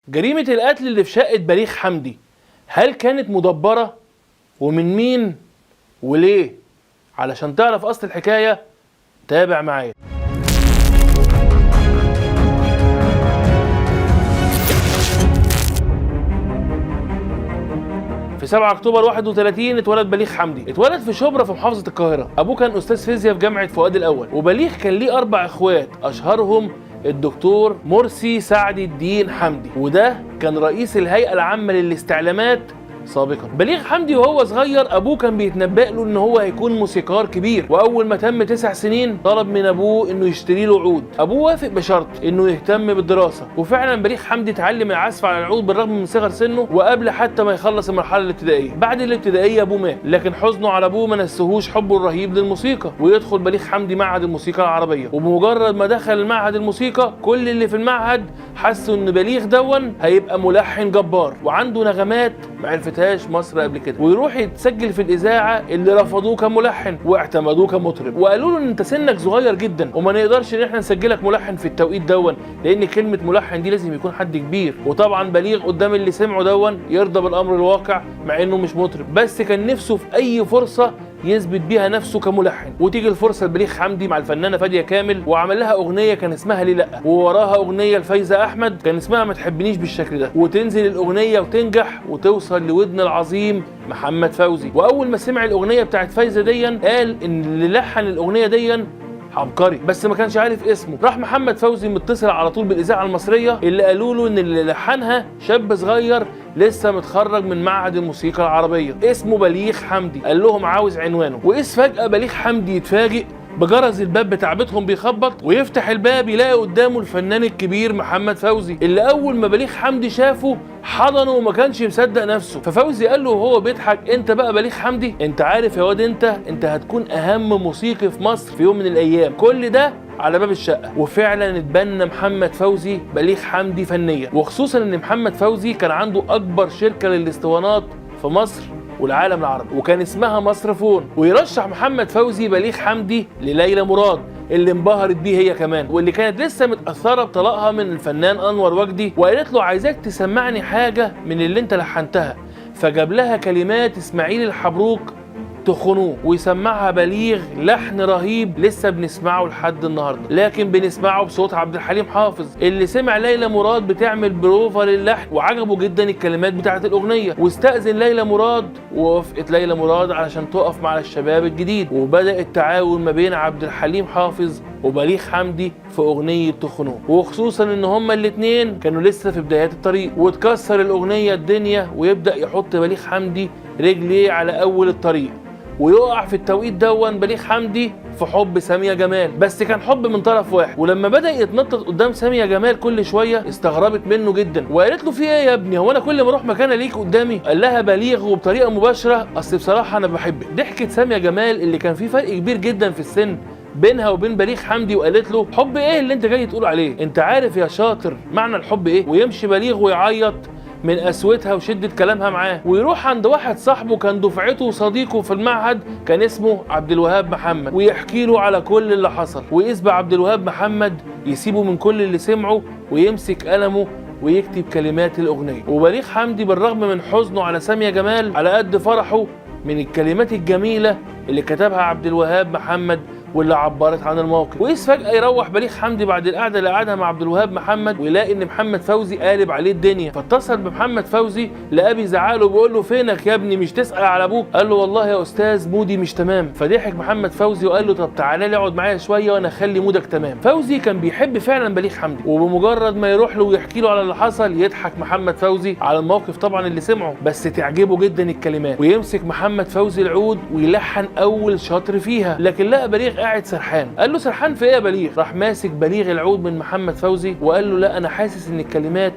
جريمة القتل اللي في شقة بليغ حمدي هل كانت مدبرة؟ ومن مين؟ وليه؟ علشان تعرف أصل الحكاية تابع معايا. في 7 اكتوبر 31 اتولد بليغ حمدي. اتولد في شبرا في محافظة القاهرة. ابوه كان استاذ فيزياء في جامعه فؤاد الاول. وبليغ كان ليه 4 اخوات، اشهرهم الدكتور مرسي سعد الدين حمدي، وده كان رئيس الهيئة العامة للاستعلامات سابقا. بليغ حمدي وهو صغير ابوه كان بيتنبأ له ان هو هيكون موسيقار كبير، واول ما تم 9 سنين طلب من ابوه انه يشتري له عود. ابوه وافق بشرط انه يهتم بالدراسة، وفعلا بليغ حمدي اتعلم العزف على العود بالرغم من صغر سنة وقبل حتى ما يخلص المرحلة الابتدائية. بعد الابتدائية ابوه مات، لكن حزنه على ابوه ما نسهوش حبه الرهيب للموسيقى، ويدخل بليغ حمدي معهد الموسيقى العربية. وبمجرد ما دخل معهد الموسيقى كل اللي في المعهد حسوا ان بليغ دون هيبقى ملحن جبار وعنده نغمات ما عرفتهاش مصر قبل كده، ويروح يتسجل في الاذاعة اللي رفضوه كملحن واعتمدوه كمطرب، وقالوا له ان انت سنك صغير جدا وما نقدرش ان احنا نسجلك ملحن في التوقيت دون، لان كلمة ملحن دي لازم يكون حد كبير. وطبعا بليغ قدام اللي سمعه دون يرضى بالامر الواقع مع انه مش مطرب، بس كان نفسه في اي فرصة يثبت بيها نفسه كملحن. وتيجي الفرصة لبليغ حمدي مع الفنانة فاديه كامل، وعمل لها اغنية كان اسمها ليه لا، ووراها اغنية لفايزه احمد كان اسمها ما تحبنيش بالشكل ده، وتنزل الاغنية وتنجح وتوصل لودن العظيم محمد فوزي. واول ما سمع الاغنية بتاعت فايزه ديا قال ان اللي لحن الاغنية ديا عبقري، بس ما كانش عارف اسمه. راح محمد فوزي متصل على طول بالاذاعه المصرية اللي قالوا له ان اللي لحنها شاب صغير لسه متخرج من معهد الموسيقى العربية اسمه بليغ حمدي. قال لهم عاوز عنوانه. وإذ فجأة بليغ حمدي يتفاجئ بجرس الباب بتاع بيتهم بيخبط، ويفتح الباب يلاقي قدامه الفنان الكبير محمد فوزي، اللي اول ما بليغ حمدي شافه حضنه وما كانش مصدق نفسه. ففوزي قال له وهو بيضحك: انت بقى بليغ حمدي؟ انت عارف يا واد انت هتكون اهم موسيقي في مصر في يوم من الايام. كل ده على باب الشقة. وفعلا اتبنى محمد فوزي بليغ حمدي فنيا، وخصوصا ان محمد فوزي كان عنده اكبر شركة للاسطوانات في مصر والعالم العربي، وكان اسمها مصرفون. ويرشح محمد فوزي بليغ حمدي لليلى مراد اللي انبهرت بيه هي كمان، واللي كانت لسه متأثرة بطلاقها من الفنان أنور وجدي، وقالت له عايزاك تسمعني حاجة من اللي انت لحنتها. فجاب لها كلمات اسماعيل الحبروك تخنوه، ويسمعها بليغ لحن رهيب لسه بنسمعه لحد النهارده، لكن بنسمعه بصوت عبد الحليم حافظ اللي سمع ليلى مراد بتعمل بروفا للحن وعجبه جدا الكلمات بتاعه الاغنية، واستأذن ليلى مراد ووافقت ليلى مراد علشان تقف مع الشباب الجديد. وبدأ التعاون ما بين عبد الحليم حافظ وبليغ حمدي في اغنية تخنوه، وخصوصا ان هما الاثنين كانوا لسه في بدايات الطريق. وتكسر الاغنية الدنيا، ويبدأ يحط بليغ حمدي رجليه على اول الطريق، ويقع في التوقيت دون بليغ حمدي في حب سامية جمال، بس كان حب من طرف واحد. ولما بدأ يتنطط قدام سامية جمال كل شوية استغربت منه جدا وقالت له: في ايه يا ابني؟ هو انا كل ما اروح مكان ليك قدامي؟ قال لها بليغ وبطريقة مباشرة: اصل بصراحة انا بحبك. ضحكت سامية جمال اللي كان في فرق كبير جدا في السن بينها وبين بليغ حمدي، وقالت له: حب ايه اللي انت جاي تقول عليه؟ انت عارف يا شاطر معنى الحب ايه؟ ويمشي بليغ ويعيط من قسوتها وشدة كلامها معاه، ويروح عند واحد صاحبه كان دفعته وصديقه في المعهد كان اسمه عبد الوهاب محمد، ويحكي له على كل اللي حصل. ويسبق عبد الوهاب محمد يسيبه من كل اللي سمعه ويمسك قلمه ويكتب كلمات الأغنية. وبليغ حمدي بالرغم من حزنه على سامية جمال على قد فرحه من الكلمات الجميلة اللي كتبها عبد الوهاب محمد واللي عبرت عن الموقف. وإذ فجأة يروح بليغ حمدي بعد القعدة اللي قعدها مع عبد الوهاب محمد ويلاقي إن محمد فوزي قالب عليه الدنيا. فاتصل بمحمد فوزي لأبي زعله وبيقول له: فينك يا ابني؟ مش تسأل على أبوك؟ قال له: والله يا أستاذ مودي مش تمام. فضحك محمد فوزي وقال له: طب تعالى لي اقعد معايا شوية وأنا أخلي مودك تمام. فوزي كان بيحب فعلا بليغ حمدي، وبمجرد ما يروح له ويحكي له على اللي حصل يضحك محمد فوزي على الموقف طبعا اللي سمعه، بس تعجبه جدا الكلمات. ويمسك محمد فوزي العود ويلحن أول شطر فيها، لكن لقى بليغ قاعد سرحان. قال له: سرحان في ايه يا بليغ؟ راح ماسك بليغ العود من محمد فوزي وقال له: لا انا حاسس ان الكلمات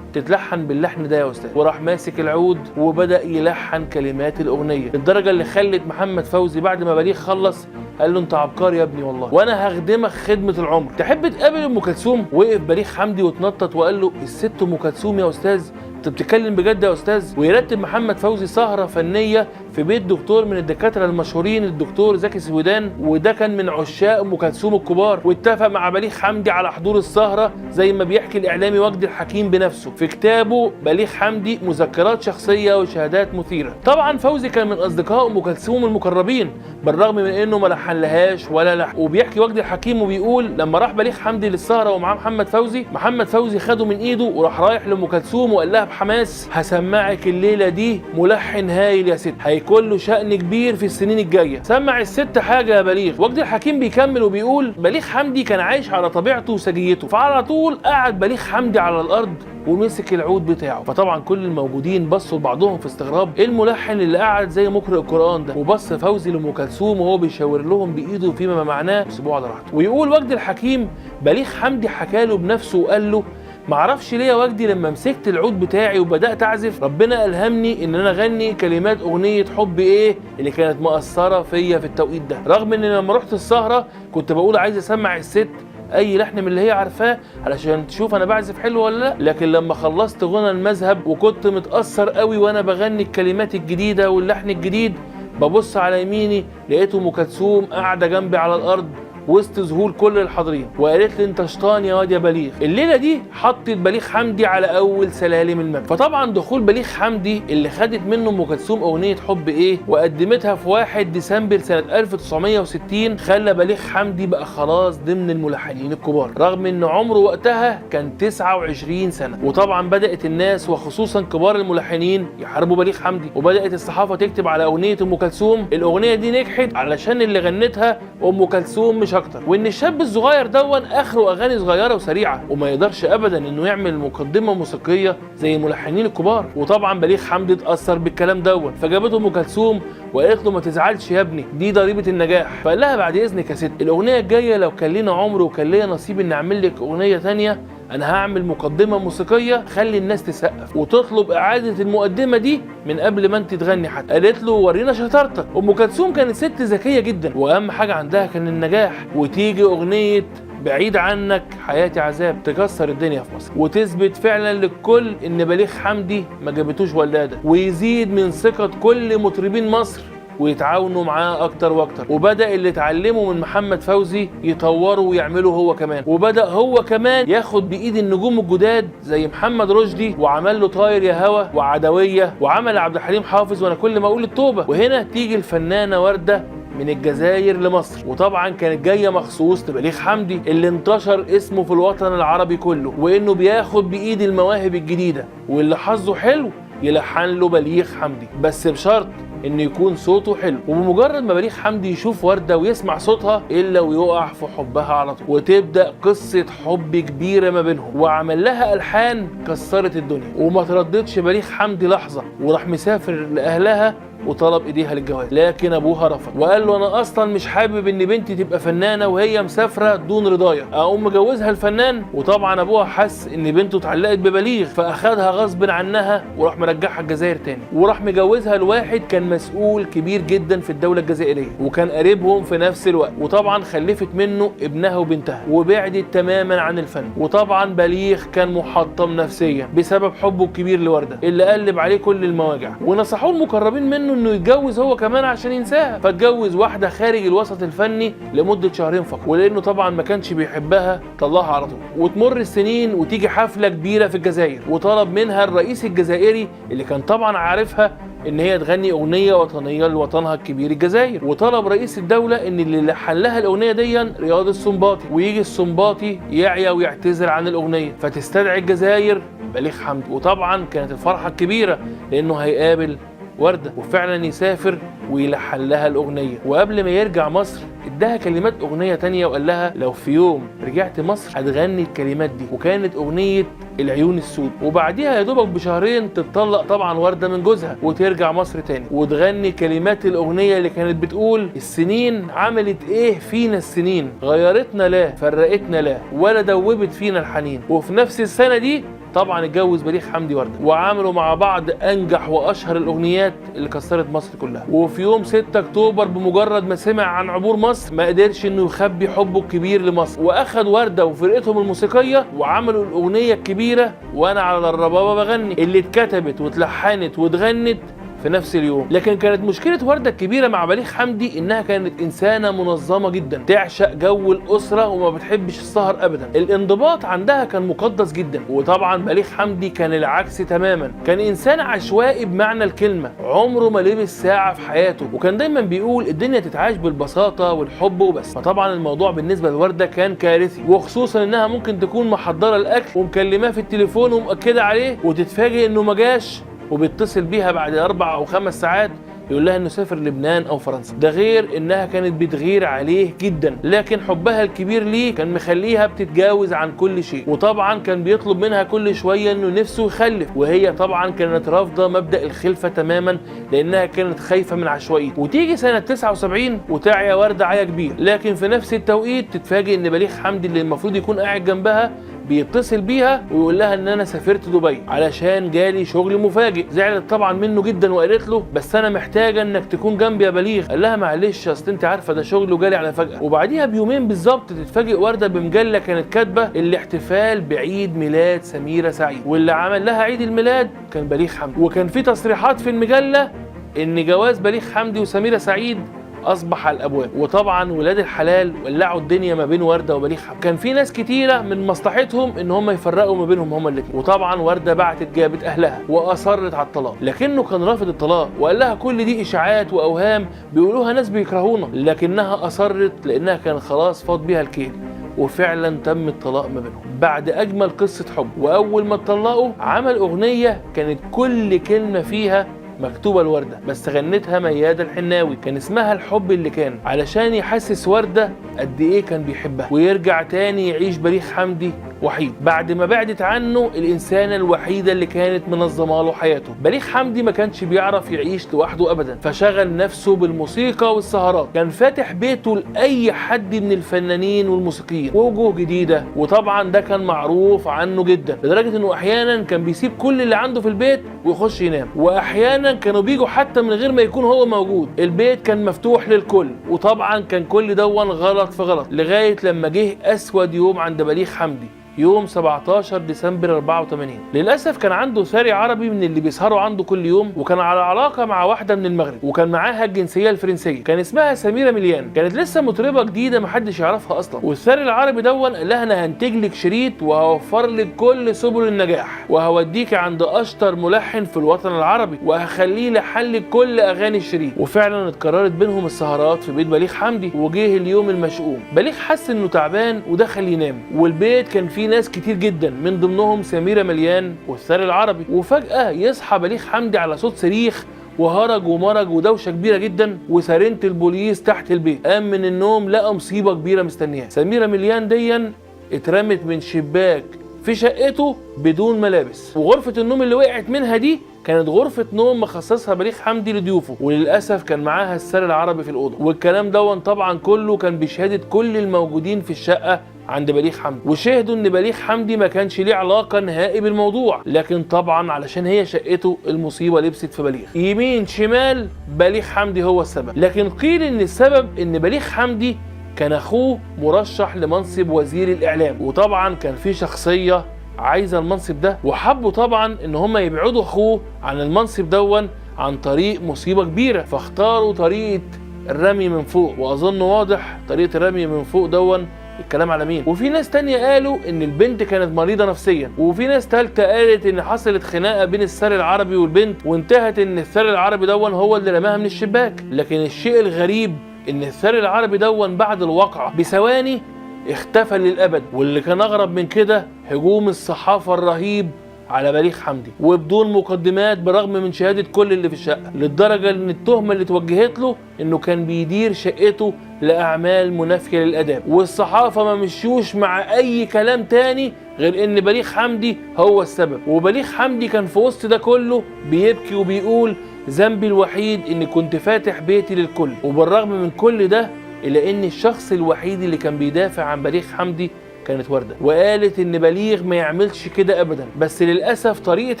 تتلحن باللحن ده يا استاذ. وراح ماسك العود وبدأ يلحن كلمات الاغنية، الدرجة اللي خلت محمد فوزي بعد ما بليغ خلص قال له: انت عبقري يا ابني والله، وانا هخدمك خدمة العمر. تحب تقابل ام كلثوم؟ وقف بليغ حمدي واتنطط وقال له: الست ام كلثوم يا استاذ؟ انت بتتكلم بجد يا استاذ؟ ويرتب محمد فوزي سهره فنية في بيت دكتور من الدكاترة المشهورين الدكتور زكي سويدان، وده كان من عشاق ام كلثوم الكبار، واتفق مع بليغ حمدي على حضور السهرة زي ما بيحكي الاعلامي وجدي الحكيم بنفسه في كتابه بليغ حمدي مذكرات شخصية وشهادات مثيرة. طبعا فوزي كان من اصدقاء ام كلثوم المقربين بالرغم من انه ما لحنلهاش ولا لحن. وبيحكي وجدي الحكيم وبيقول لما راح بليغ حمدي للسهره ومعاه محمد فوزي، محمد فوزي خده من ايده وراح رايح لام كلثوم وقال لها بحماس: هسمعك الليلة دي ملحن هايل يا ست، هيكون له شأن كبير في السنين الجاية. سمع الست حاجة يا بليغ. وجدي الحكيم بيكمل وبيقول بليغ حمدي كان عايش على طبيعته وسجيته، فعلى طول قعد بليغ حمدي على الارض ومسك العود بتاعه. فطبعا كل الموجودين بصوا لبعضهم في استغراب، ايه الملحن اللي قعد زي مقرئ القران ده؟ وبص فوزي لام كلثوم وهو بيشاور لهم بايده فيما معناه سيبوه على راحته. ويقول وجدي الحكيم بليغ حمدي حكى له بنفسه وقال له: معرفش ليه يا وجدي لما مسكت العود بتاعي وبدات اعزف ربنا الهمني ان انا اغني كلمات اغنية حب ايه اللي كانت مأثره فيا في التوقيت ده، رغم ان لما رحت السهرة كنت بقول عايز اسمع الست اي لحن من اللي هي عارفاه علشان تشوف انا بعزف حلو ولا لا، لكن لما خلصت غنى المذهب وكنت متأثر قوي وانا بغني الكلمات الجديدة واللحن الجديد، ببص على يميني لقيت ام كلثوم قاعدة جنبي على الارض وسط ذهول كل الحاضرين، وقالت لي انت شيطان يا واد يا بليغ. الليلة دي حطت بليغ حمدي على اول سلالم المجد. فطبعا دخول بليغ حمدي اللي خدت منه ام كلثوم اغنية حب ايه وقدمتها في 1 ديسمبر سنة 1960 خلى بليغ حمدي بقى خلاص ضمن الملحنين الكبار، رغم ان عمره وقتها كان 29 سنة. وطبعا بدات الناس وخصوصا كبار الملحنين يحاربوا بليغ حمدي، وبدات الصحافة تكتب على اغنية ام كلثوم الاغنية دي نجحت علشان اللي غنتها ام كلثوم مش اكتر، وان الشاب الصغير دون اخره اغاني صغيرة وسريعة وما يقدرش ابدا انه يعمل مقدمه موسيقية زي الملحنين الكبار. وطبعا بليغ حمدي اتاثر بالكلام دون، فجابته ام كلثوم وقالت له ما تزعلش يا ابني دي ضريبة النجاح. فقال لها بعد اذنك يا ست الاغنية الجاية لو كان لنا عمر وكان ليا نصيب ان اعمل لك اغنية ثانية انا هعمل مقدمه موسيقية خلي الناس تسقف وتطلب اعاده المقدمة دي من قبل ما انت تغني حتى. قالت له ورينا شطارتك. ام كلثوم كانت ست ذكية جدا واهم حاجة عندها كان النجاح، وتيجي اغنية بعيد عنك حياتي عذاب تكسر الدنيا في مصر وتثبت فعلا للكل ان بليغ حمدي ما جابتوش ولاده، ويزيد من ثقة كل مطربين مصر ويتعاونوا معاه اكتر واكتر. وبدا اللي اتعلمه من محمد فوزي يطوره ويعمله هو كمان، وبدا هو كمان ياخد بايد النجوم الجداد زي محمد رشدي وعمل له طاير يا هوا وعدويه، وعمل عبد الحليم حافظ وانا كل ما اقول التوبة. وهنا تيجي الفنانة ورده من الجزائر لمصر، وطبعا كانت جاية مخصوص لبليغ حمدي اللي انتشر اسمه في الوطن العربي كله، وانه بياخد بايد المواهب الجديدة واللي حظه حلو يلحن له بليغ حمدي، بس بشرط ان يكون صوته حلو. وبمجرد ما بليغ حمدي يشوف ورده ويسمع صوتها الا ويقع في حبها على طول، وتبدا قصة حب كبيرة ما بينهم، وعمل لها الحان كسرت الدنيا. وما ترددش بليغ حمدي لحظة وراح مسافر لاهلها وطلب ايديها للجواز، لكن ابوها رفض وقال له انا اصلا مش حابب ان بنتي تبقى فنانة وهي مسافرة دون رضايا، اقوم مجوزها الفنان. وطبعا ابوها حس ان بنته اتعلقت ببليغ فاخدها غصب عنها وراح مرجعها الجزائر تاني، وراح مجوزها لواحد كان مسؤول كبير جدا في الدولة الجزائرية وكان قريبهم في نفس الوقت، وطبعا خلفت منه ابنها وبنتها وبعدت تماما عن الفن. وطبعا بليغ كان محطم نفسيا بسبب حبه الكبير لورده اللي قلب عليه كل المواجع، ونصحوه المقربين منه انه يتجوز هو كمان عشان ينساها، فاتجوز واحدة خارج الوسط الفني لمدة شهرين فقط، ولانه طبعا ما كانش بيحبها طلعها على طول. وتمر السنين وتيجي حفلة كبيرة في الجزائر، وطلب منها الرئيس الجزائري اللي كان طبعا عارفها ان هي تغني اغنية وطنية لوطنها الكبير الجزائر، وطلب رئيس الدولة ان اللي لحن لها الاغنية دي رياض السنباطي، ويجي السنباطي يعيا ويعتذر عن الاغنية، فتستدعي الجزائر بليغ حمدي. وطبعا كانت الفرحة الكبيرة لانه هيقابل وردة وفعلا يسافر ويلحن لها الأغنية. وقبل ما يرجع مصر اداها كلمات أغنية تانية وقال لها لو في يوم رجعت مصر هتغني الكلمات دي، وكانت أغنية العيون السود. وبعديها يا دوبك بشهرين تتطلق طبعا وردة من جوزها وترجع مصر تاني وتغني كلمات الأغنية اللي كانت بتقول السنين عملت ايه فينا، السنين غيرتنا لا فرقتنا لا ولا دوبت فينا الحنين. وفي نفس السنة دي طبعا اتجوز بليغ حمدي وردة، وعملوا مع بعض انجح واشهر الاغنيات اللي كسرت مصر كلها. وفي يوم 6 اكتوبر بمجرد ما سمع عن عبور مصر ما قدرش انه يخبي حبه الكبير لمصر، واخد وردة وفرقتهم الموسيقية وعملوا الاغنية الكبيرة وانا على الربابة بغني، اللي اتكتبت واتلحنت واتغنت في نفس اليوم. لكن كانت مشكلة ورده الكبيرة مع بليغ حمدي انها كانت انسانه منظمة جدا، تعشق جو الاسرة وما بتحبش السهر ابدا، الانضباط عندها كان مقدس جدا. وطبعا بليغ حمدي كان العكس تماما، كان انسان عشوائي بمعنى الكلمة، عمره ما لبس ساعة في حياته، وكان دايما بيقول الدنيا تتعاش بالبساطة والحب وبس. فطبعا الموضوع بالنسبة لورده كان كارثي، وخصوصا انها ممكن تكون محضرة الاكل ومكلماه في التليفون ومؤكده عليه، وتتفاجئ انه ما جاش، وبيتصل بيها بعد 4 أو 5 ساعات يقول لها انه سافر لبنان او فرنسا. ده غير انها كانت بتغير عليه جدا، لكن حبها الكبير ليه كان مخليها بتتجاوز عن كل شيء. وطبعا كان بيطلب منها كل شوية انه نفسه يخلف، وهي طبعا كانت رافضه مبدا الخلفة تماما لانها كانت خايفة من عشوائيته. وتيجي سنة 79 وتعيا ورده عيا كبير، لكن في نفس التوقيت تتفاجئ ان بليغ حمدي اللي المفروض يكون قاعد جنبها بيتصل بيها ويقول لها ان انا سافرت دبي علشان جالي شغل مفاجئ. زعلت طبعا منه جدا وقالت له بس انا محتاجه انك تكون جنبي يا بليغ. قال لها معلش اصل انت عارفه ده شغل وجالي على فجأة. وبعديها بيومين بالظبط تتفاجئ ورده بمجلة كانت كاتبه الاحتفال بعيد ميلاد سميرة سعيد، واللي عمل لها عيد الميلاد كان بليغ حمدي. وكان في تصريحات في المجلة ان جواز بليغ حمدي وسميره سعيد اصبح على الابواب. وطبعا ولاد الحلال ولعوا الدنيا ما بين ورده وبليغ حمدي. كان في ناس كتيرة من مصلحتهم ان هم يفرقوا ما بينهم هما الاثنين. وطبعا ورده بعتت جابت اهلها واصرت على الطلاق، لكنه كان رافض الطلاق وقال لها كل دي اشاعات واوهام بيقولوها ناس بيكرهونا، لكنها اصرت لانها كان خلاص فاض بيها الكيل. وفعلا تم الطلاق ما بينهم بعد اجمل قصة حب. واول ما اتطلقوا عمل اغنية كانت كل كلمة فيها مكتوبة لوردة، بس غنتها ميادة الحناوي، كان اسمها الحب اللي كان، علشان يحسس وردة قد ايه كان بيحبها، ويرجع تاني يعيش بليغ حمدي وحيد بعد ما بعدت عنه الانسانة الوحيدة اللي كانت منظمة له حياته. بليغ حمدي ما كانش بيعرف يعيش لوحده ابدا، فشغل نفسه بالموسيقى والسهرات، كان فاتح بيته لاي حد من الفنانين والموسيقيين ووجوه جديدة. وطبعا ده كان معروف عنه جدا، لدرجة انه احيانا كان بيسيب كل اللي عنده في البيت ويخش ينام، واحيانا كانوا بيجوا حتى من غير ما يكون هو موجود. البيت كان مفتوح للكل، وطبعا كان كل دون غلط في غلط، لغاية لما جه اسود يوم عند بليغ حمدي، يوم 17 ديسمبر 84. للاسف كان عنده ثري عربي من اللي بيسهروا عنده كل يوم، وكان على علاقة مع واحدة من المغرب، وكان معاها الجنسية الفرنسية، كان اسمها سميرة مليان، كانت لسه مطربه جديدة محدش يعرفها اصلا. والثري العربي دون قال لها انا هنتج لك شريط وهوفر لك كل سبل النجاح، وهوديك عند اشطر ملحن في الوطن العربي، وهخليه لحل كل اغاني الشريط. وفعلا اتكررت بينهم السهرات في بيت بليغ حمدي. وجه اليوم المشؤوم، بليغ حس انه تعبان ودخل ينام، والبيت كان فيه ناس كتير جدا من ضمنهم سميرة مليان والثري العربي. وفجأة يصحى بليغ حمدي على صوت صريخ وهرج ومرج ودوشة كبيرة جدا، وسرينة البوليس تحت البيت. قام من النوم لقى مصيبة كبيرة مستنياه، سميرة مليان ديا اترمت من شباك في شقته بدون ملابس، وغرفة النوم اللي وقعت منها دي كانت غرفة نوم مخصصها بليغ حمدي لضيوفه، وللأسف كان معاها الثري العربي في الأوضة. والكلام دون طبعا كله كان بشهادة كل الموجودين في الشقة عند بليغ حمدي، وشهدوا ان بليغ حمدي ما كانش ليه علاقة نهائي بالموضوع، لكن طبعا علشان هي شقته المصيبة لبست في بليغ، يمين شمال بليغ حمدي هو السبب. لكن قيل ان السبب ان بليغ حمدي كان اخوه مرشح لمنصب وزير الاعلام، وطبعا كان في شخصية عايزه المنصب ده، وحبوا طبعا ان هم يبعدوا اخوه عن المنصب دون عن طريق مصيبة كبيرة، فاختاروا طريقه الرمي من فوق. واظن واضح طريقه الرمي من فوق دون الكلام على مين. وفي ناس تانية قالوا ان البنت كانت مريضة نفسيا، وفي ناس تالتة قالت ان حصلت خناقة بين الثري العربي والبنت، وانتهت ان الثري العربي دون هو اللي رماها من الشباك. لكن الشيء الغريب ان الثري العربي دون بعد الواقعة بثواني اختفى للأبد. واللي كان اغرب من كده هجوم الصحافة الرهيب على بليغ حمدي وبدون مقدمات، برغم من شهادة كل اللي في الشقة، للدرجة ان التهمة اللي توجهت له انه كان بيدير شقته لأعمال منافية للآداب، والصحافة ما مشيوش مع اي كلام تاني غير ان بليغ حمدي هو السبب. وبليغ حمدي كان في وسط ده كله بيبكي وبيقول ذنبي الوحيد اني كنت فاتح بيتي للكل. وبالرغم من كل ده الا ان الشخص الوحيد اللي كان بيدافع عن بليغ حمدي كانت وردة، وقالت ان بليغ ما يعملش كده ابدا، بس للاسف طريقة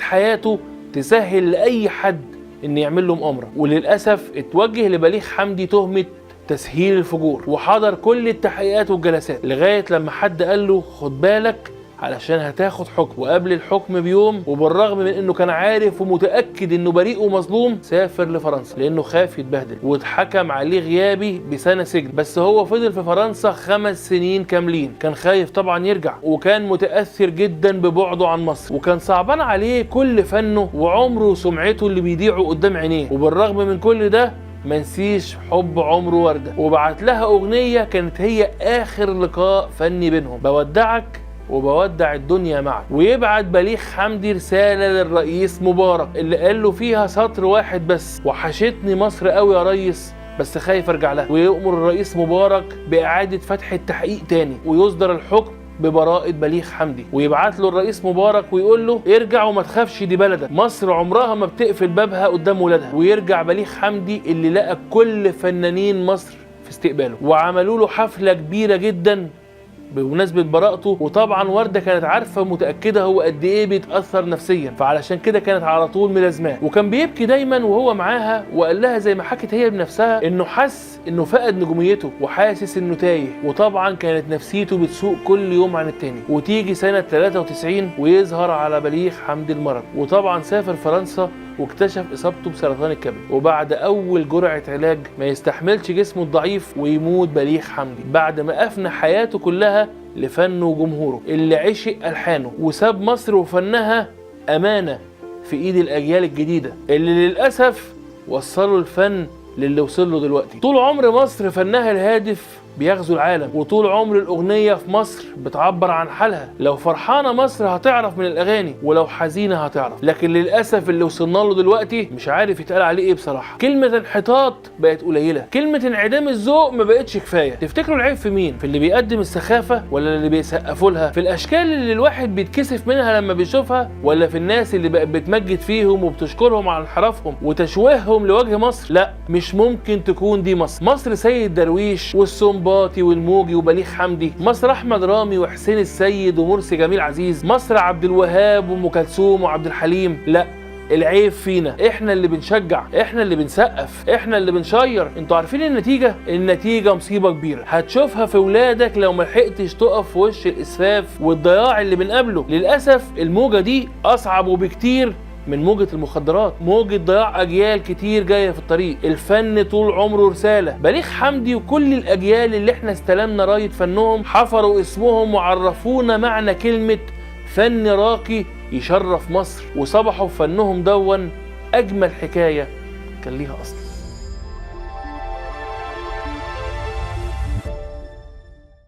حياته تسهل لاي حد ان يعمل له مؤامرة. وللاسف اتوجه لبليغ حمدي تهمة تسهيل الفجور، وحضر كل التحقيقات والجلسات، لغاية لما حد قال له خد بالك علشان هتاخد حكم. وقبل الحكم بيوم، وبالرغم من انه كان عارف ومتاكد انه بريء ومظلوم، سافر لفرنسا لانه خاف يتبهدل، واتحكم عليه غيابي بسنة سجن. بس هو فضل في فرنسا 5 سنين كاملين، كان خايف طبعا يرجع، وكان متاثر جدا ببعده عن مصر، وكان صعبان عليه كل فنه وعمره وسمعته اللي بيضيعوا قدام عينيه. وبالرغم من كل ده منسيش حب عمره وردة، وبعت لها اغنية كانت هي اخر لقاء فني بينهم، بودعك وبودع الدنيا معك. ويبعت بليغ حمدي رسالة للرئيس مبارك اللي قال له فيها سطر واحد بس: وحشتني مصر قوي يا ريس، بس خايف ارجع لها. ويؤمر الرئيس مبارك بإعادة فتح التحقيق تاني، ويصدر الحكم ببراءة بليغ حمدي. ويبعت له الرئيس مبارك ويقول له ارجع وما تخافش، دي بلدك، مصر عمرها ما بتقفل بابها قدام ولادها. ويرجع بليغ حمدي اللي لقى كل فنانين مصر في استقباله، وعملوا له حفلة كبيرة جدا بمناسبة براءته. وطبعا وردة كانت عارفة ومتأكدة هو قد ايه بيتأثر نفسيا، فعلشان كده كانت على طول ملازماه، وكان بيبكي دايما وهو معاها. وقال لها زي ما حكت هي بنفسها انه حس انه فقد نجوميته وحاسس انه تايه، وطبعا كانت نفسيته بتسوء كل يوم عن التاني. وتيجي سنة 93 ويظهر على بليغ حمدي المرض، وطبعا سافر فرنسا واكتشف اصابته بسرطان الكبد. وبعد اول جرعة علاج ما يستحملش جسمه الضعيف ويموت بليغ حمدي، بعد ما افنى حياته كلها لفنه وجمهوره اللي عشق الحانه، وساب مصر وفنها امانه في ايد الاجيال الجديدة اللي للاسف وصلوا الفن للي وصل له دلوقتي. طول عمر مصر فنها الهادف بيغزو العالم، وطول عمر الأغنية في مصر بتعبر عن حالها. لو فرحانة مصر هتعرف من الأغاني، ولو حزينة هتعرف. لكن للأسف اللي وصلنا له دلوقتي مش عارف يتقال عليه إيه بصراحة. كلمة انحطاط بقت قليلة، كلمة انعدام الذوق ما بقتش كفاية. تفتكروا العيب في مين؟ في اللي بيقدم السخافة ولا اللي بيسقفوا لها؟ في الأشكال اللي الواحد بيتكسف منها لما بيشوفها، ولا في الناس اللي بقت بتمجد فيهم وبتشكرهم على انحرافهم وتشويههم لوجه مصر؟ لا، مش ممكن تكون دي مصر. مصر سيد درويش والسنباطي والموجي وبليغ حمدي، مصر احمد رامي وحسين السيد ومرسي جميل عزيز، مصر عبد الوهاب وام كلثوم وعبد الحليم. لا، العيب فينا، احنا اللي بنشجع، احنا اللي بنسقف، احنا اللي بنشير. انتوا عارفين النتيجة؟ النتيجة مصيبة كبيرة هتشوفها في ولادك لو ما لحقتش تقف في وش الاسفاف والضياع اللي بنقابله. للاسف الموجه دي اصعب وبكتير من موجة المخدرات، موجة ضياع أجيال كتير جاية في الطريق. الفن طول عمره رسالة. بليغ حمدي وكل الأجيال اللي احنا استلمنا راية فنهم حفروا اسمهم وعرفونا معنى كلمة فن راقي يشرف مصر، وصبحوا في فنهم دون أجمل حكاية كان ليها أصل.